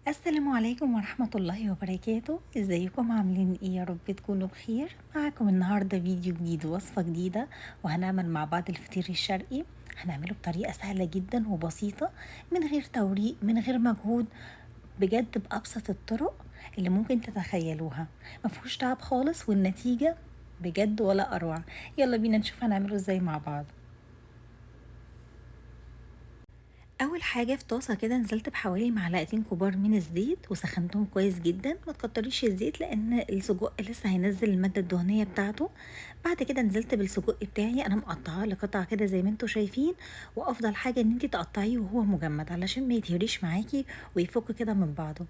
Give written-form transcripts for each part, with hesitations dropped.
السلام عليكم ورحمة الله وبركاته. ازيكم عاملين ايه؟ يا رب تكونوا بخير. معاكم النهاردة فيديو جديد ووصفة جديدة، وهنعمل مع بعض الفطير الشرقي. هنعمله بطريقة سهلة جدا وبسيطة، من غير توريق، من غير مجهود، بجد بأبسط الطرق اللي ممكن تتخيلوها، مفهوش تعب خالص، والنتيجة بجد ولا أروع. يلا بينا نشوف هنعمله ازاي مع بعض. اول حاجة في طاسه كده نزلت بحوالي معلقتين كبار من الزيت وسخنتهم كويس جدا. ما تكتريش الزيت لان السجق لسه هينزل المادة الدهنية بتاعته. بعد كده نزلت بالسجق بتاعي، انا مقطعاه لقطع كده زي ما انتم شايفين، وافضل حاجة ان انت تقطعيه وهو مجمد علشان ما يتهريش معاكي ويفك كده من بعضه.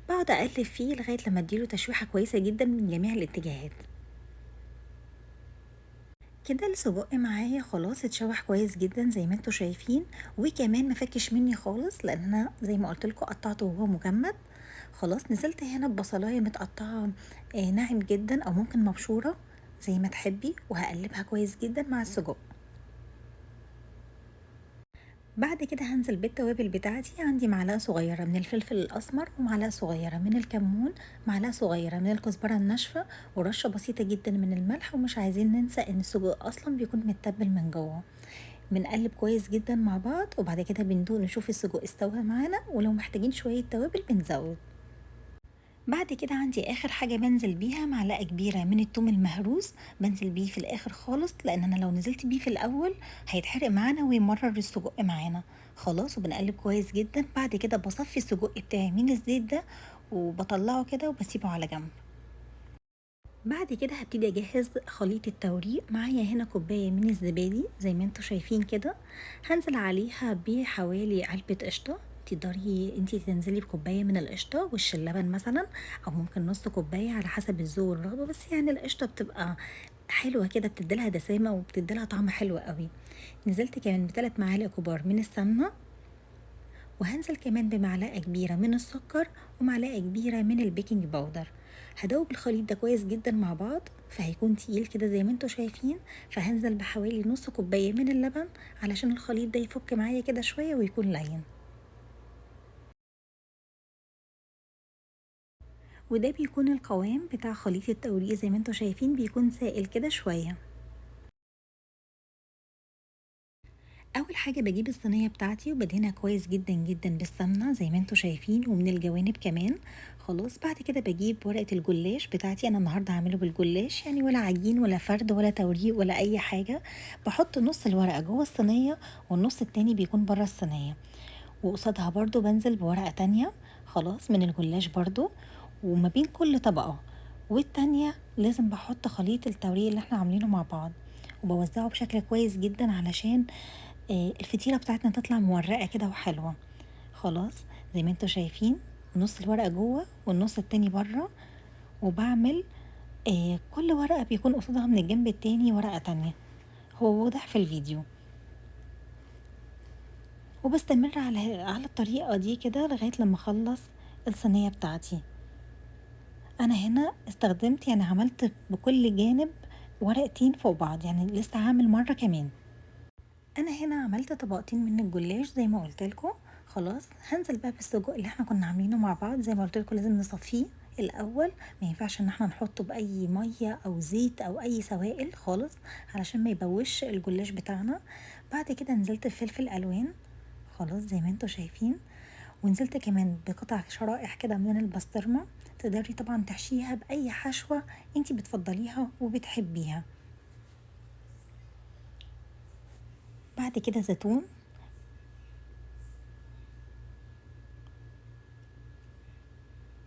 بقعد اقلب فيه لغاية لما اديله تشويحه كويسة جدا من جميع الاتجاهات. كده السجق معايا خلاص اتشوح كويس جدا زي ما انتم شايفين، وكمان ما فكش مني خالص لان انا زي ما قلت لكم قطعته وهو مجمد. خلاص نزلت هنا ببصلايه متقطعه ناعم جدا او ممكن مبشوره زي ما تحبي، وهقلبها كويس جدا مع السجق. بعد كده هنزل بالتوابل بتاعتي. عندي معلقه صغيرة من الفلفل الاسمر، ومعلقة صغيرة من الكمون، معلقه صغيرة من الكزبره الناشفه، ورشه بسيطة جدا من الملح. ومش عايزين ننسى ان السجق اصلا بيكون متبل من جوه. بنقلب كويس جدا مع بعض، وبعد كده بندوق نشوف السجق استوى معانا، ولو محتاجين شوية توابل بنزود. بعد كده عندي اخر حاجة بنزل بيها معلقه كبيرة من التوم المهروس، بنزل بيه في الاخر خالص لان انا لو نزلت بيه في الاول هيتحرق معانا ويمرر السجق معانا. خلاص وبنقلب كويس جدا. بعد كده بصفي السجق بتاعي من الزيت ده وبطلعه كده وبسيبه على جنب. بعد كده هبتدي اجهز خليط التوريق. معايا هنا كوباية من الزبادي زي ما انتم شايفين كده، هنزل عليها بحوالي علبة قشطه. تقدري انتي تنزلي بكوبايه من القشطه وش اللبن مثلا، او ممكن نص كوباية على حسب الذوق والرغبة، بس يعني القشطه بتبقى حلوة كده، بتديلها دسامه وبتديلها طعم حلو قوي. نزلت كمان ب3 معالق كبار من السمنة، وهنزل كمان بمعلقه كبيرة من السكر ومعلقة كبيرة من ال baking powder. هدوب الخليط ده كويس جدا مع بعض، فهيكون تقيل كده زي ما انتم شايفين. فهنزل بحوالي نص كوباية من اللبن علشان الخليط ده يفك معايا كده شوية ويكون لين. وده بيكون القوام بتاع خليط التوريق زي ما انتم شايفين، بيكون سائل كده شوية. اول حاجة بجيب الصينية بتاعتي وبدهنها كويس جدا جدا بالسمنه زي ما انتم شايفين، ومن الجوانب كمان. خلاص بعد كده بجيب ورقة الجلاش بتاعتي. انا النهارده هعمله بالجلاش، يعني ولا عجين ولا فرد ولا توريق ولا اي حاجة. بحط نص الورقة جوه الصينية والنص التاني بيكون بره الصينية، وقصادها برضو بنزل بورقه تانية خلاص من الجلاش برضو. وما بين كل طبقه والتانية لازم بحط خليط التوريق اللي احنا عاملينه مع بعض، وبوزعه بشكل كويس جدا علشان الفطيرة بتاعتنا تطلع مورقة كده وحلوة. خلاص زي ما انتوا شايفين نص الورقة جوه والنص التاني بره، وبعمل كل ورقة بيكون قصادها من الجنب التاني ورقة تانية، هو واضح في الفيديو. وبستمر على الطريقة دي كده لغاية لما اخلص الصينية بتاعتي. انا هنا استخدمت يعني عملت بكل جانب ورقتين فوق بعض، يعني لسه هعمل مرة كمان. انا هنا عملت طبقتين من الجلاش زي ما قلت لكم. خلاص هنزل بقى بالسجق اللي احنا كنا عاملينه مع بعض. زي ما قلت لكم لازم نصفيه الاول، ما ينفعش ان احنا نحطه باي مية او زيت او اي سوائل خالص علشان ما يبوش الجلاش بتاعنا. بعد كده نزلت بفلفل الوان خلاص زي ما انتم شايفين، ونزلت كمان بقطع شرائح كده من البسطرمه. تقدري طبعا تحشيها باي حشوه انتي بتفضليها وبتحبيها. بعد كده زيتون،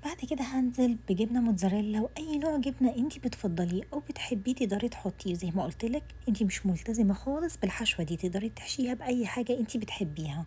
بعد كده هنزل بجبنه موتزاريلا واي نوع جبنه انتي بتفضليه او بتحبيه تقدري تحطيه. زي ما قلتلك انتي مش ملتزمة خالص بالحشوه دي، تقدري تحشيها باي حاجة انتي بتحبيها.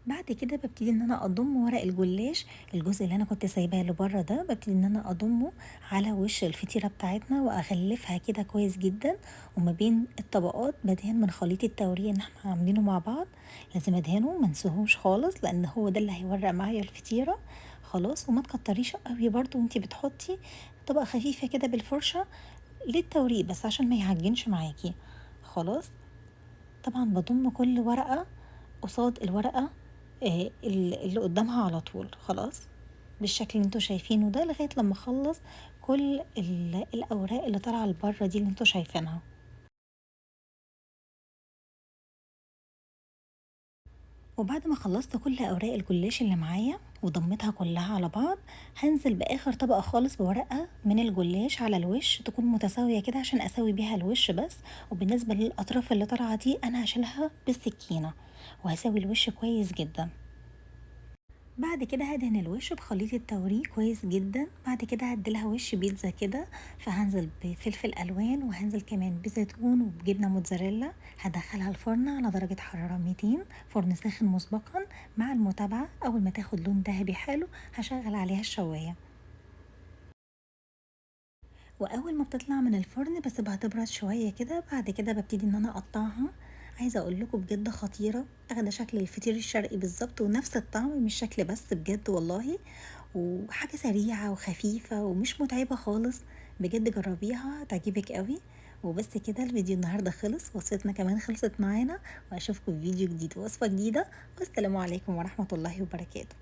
بعد كده ببتدي ان انا اضم ورق الجلاش، الجزء اللي انا كنت سايباه لبره ده ببتدي ان انا اضمه على وش الفطيره بتاعتنا واغلفها كده كويس جدا. وما بين الطبقات بدهن من خليط التوريق اللي احنا عاملينه مع بعض، لازم ادهنه ما انساهوش خالص لان هو ده اللي هيورق معايا الفطيره. خلاص وما تكتريش قوي برضو وانتي بتحطي طبقه خفيفة كده بالفرشه للتوريق بس عشان ما يعجنش معاكي. خلاص طبعا بضم كل ورقة قصاد الورقة اللي قدامها على طول. خلاص بالشكل اللي انتوا شايفينه ده، لغاية لما اخلص كل الاوراق اللي طالعة لبره دي اللي انتوا شايفينها. وبعد ما خلصت كل اوراق الجلاش اللي معايا وضميتها كلها على بعض، هنزل باخر طبقة خالص بورقة من الجلاش على الوش، تكون متساوية كده عشان اسوي بيها الوش بس. وبالنسبة للاطراف اللي طالعة دي انا هشيلها بالسكينة وهسوي الوش كويس جدا. بعد كده هدهن الوش بخليط التوريق كويس جدا. بعد كده هديلها وش بيتزا كده، فهنزل بفلفل الوان وهنزل كمان بزيتون وبجبنه موتزاريلا. هدخلها الفرن على درجه حرارة 200، فرن ساخن مسبقا مع المتابعة. اول ما تاخد لون ذهبي حلو هشغل عليها الشوايه، واول ما بتطلع من الفرن بسيبها تبرد شوية كده. بعد كده ببتدي ان انا اقطعها. عايزه اقول لكم بجد خطيرة، اخده شكل الفطير الشرقي بالظبط ونفس الطعم، مش شكل بس بجد والله، وحاجه سريعة وخفيفة ومش متعبة خالص. بجد جربيها تعجبك قوي. وبس كده الفيديو النهارده خلص، وصفتنا كمان خلصت معانا، واشوفكم في فيديو جديد ووصفه جديدة. والسلام عليكم ورحمة الله وبركاته.